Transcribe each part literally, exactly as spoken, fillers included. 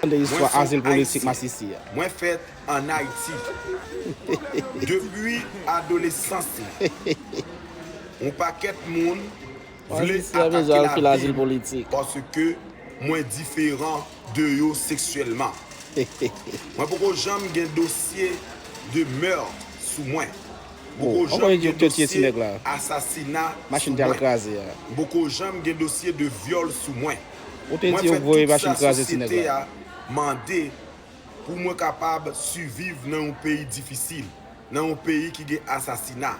Tande istwa azil politik Masisi a. Mwen fèt ann Ayiti. Depi adolesans mwen, yon pakèt moun vle atake lavi m paske mwen diferan de yo seksyèlman. Mwen poko janm gen dosye de meurtre sou mwen. Poko janm gen dosye asasina sou mwen. Poko janm gen dosye de vyòl sou mwen. Mwen fè tout sa sosyete a mande pou mwen kapab siviv nan yon peyi difisil, nan yon peyi ki gen asasina.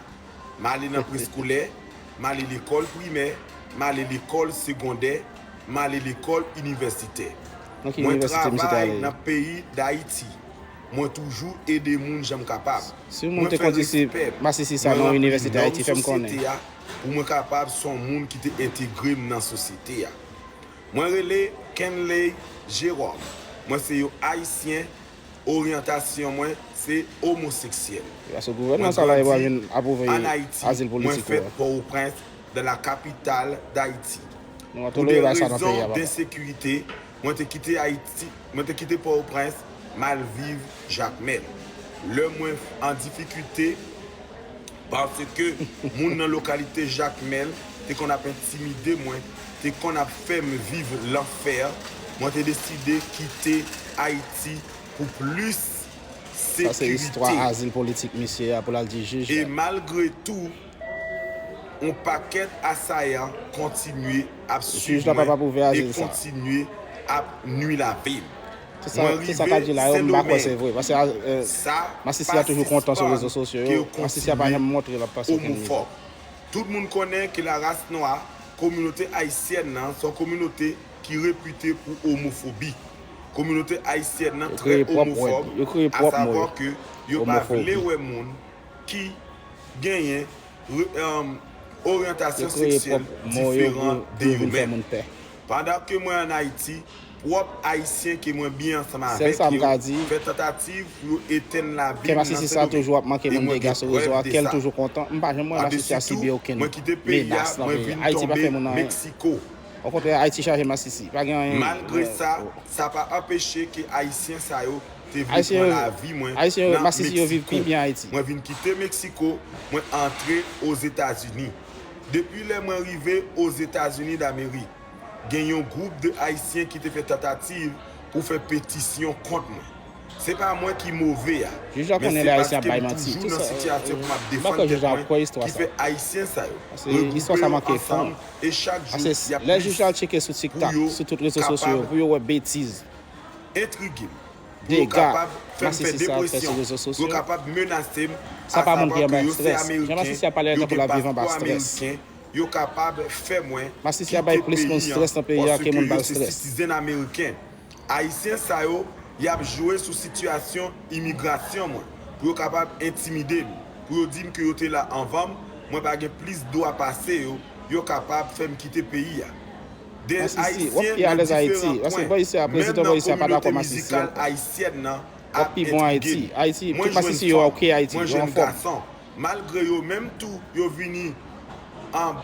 M ale nan preskolè, m ale lekòl primè, m ale lekòl segondè, m ale lekòl inivèsitè. Mwen travay nan peyi Dayiti. Mwen toujou ede moun jan m kapab. Mwen fè respè mwen ranpli non sosyete a pou mwen kapab se yon moun ki te entegre m nan sosyete a. Mwen rele Kenley Jerome. Mwen se yon Ayisyen. Oryantasyon mwen se omoseksyèl. Mwen grandi ann Ayiti. Mwen fèt Pòtoprens, dans la capitale d'Haïti. Pou de rezon densekirite, mwen te kite Ayiti, mwen te kite Pòtoprens, m al viv Jakmèl. Lè mwen an difikilte, paske moun nan lokalite Jakmèl te konn ap entimide mwen, te konn ap fè m viv lanfè, mwen te deside kite Ayiti pou plis sekirite. E malgre tou, yon pakèt asayan kontinye ap swiv mwen e kontinye ap nwi lavi m. Mwen rive Sendomeng. Sa pa t sispann ke yo kontinye omofòb. Tout moun konnen ke laras nwa, kominote ayisyèn nan, se yon kominote ki repite pou omofobi. Kominote ayisyèn nan trè omofòb, asavwa ke yo pa vle wè moun ki genyen oryantasyon seksyèl diferan de yo menm. Pandan ke mwen ann Ayiti, pwòp Ayisyen ke mwen byen ansanm avèk yo fè tantativ pou yo etenn lavi m nan Sendomeng, e mwen gen prèv de sa. Andesitou, mwen kite peyi a, mwen vin tonbe Meksiko. Okontrè, Ayiti chaje masisi. Pa gen anyen. Malgre sa, sa pa anpeche ke Ayisyen sa yo te vle pran lavi mwen nan Meksiko. Mwen vin kite Meksiko, mwen antre Ozetazini. Depi lè mwen rive Ozetazini Damerik, gen yon gwoup de Ayisyen ki te fè tantativ pou fè petisyon kont mwen. Se pa mwen ki move a, men se paske m toujou nan sitiyasyon pou m ap defann tèt mwen ki fè Ayisyen sa yo regwoupe yo ansanm e chak jou y ap plis pou yo kapab entrige m, pou yo kapab fè m fè depresyon, pou yo kapab menase m, asavwa ke yo se Ameriken, yo gen paspò ameriken, yo kapab fè mwen kite peyi an paske yo se sitizen ameriken. Ayisyen sa yo, y ap jwe sou sitiyasyon imigrasyon mwen pou yo kapab entimide m, pou yo di m ke yo te la anvan m, mwen pa gen plis dwa pase yo, yo kapab fè m kite peyi a. De Ayisyen nan diferan kwen, menm nan kominote mizikal ayisyèn nan, ap entrige m. Mwen jwenn fanm, mwen jwenn gason. Malgre yo menm tou, yo vini an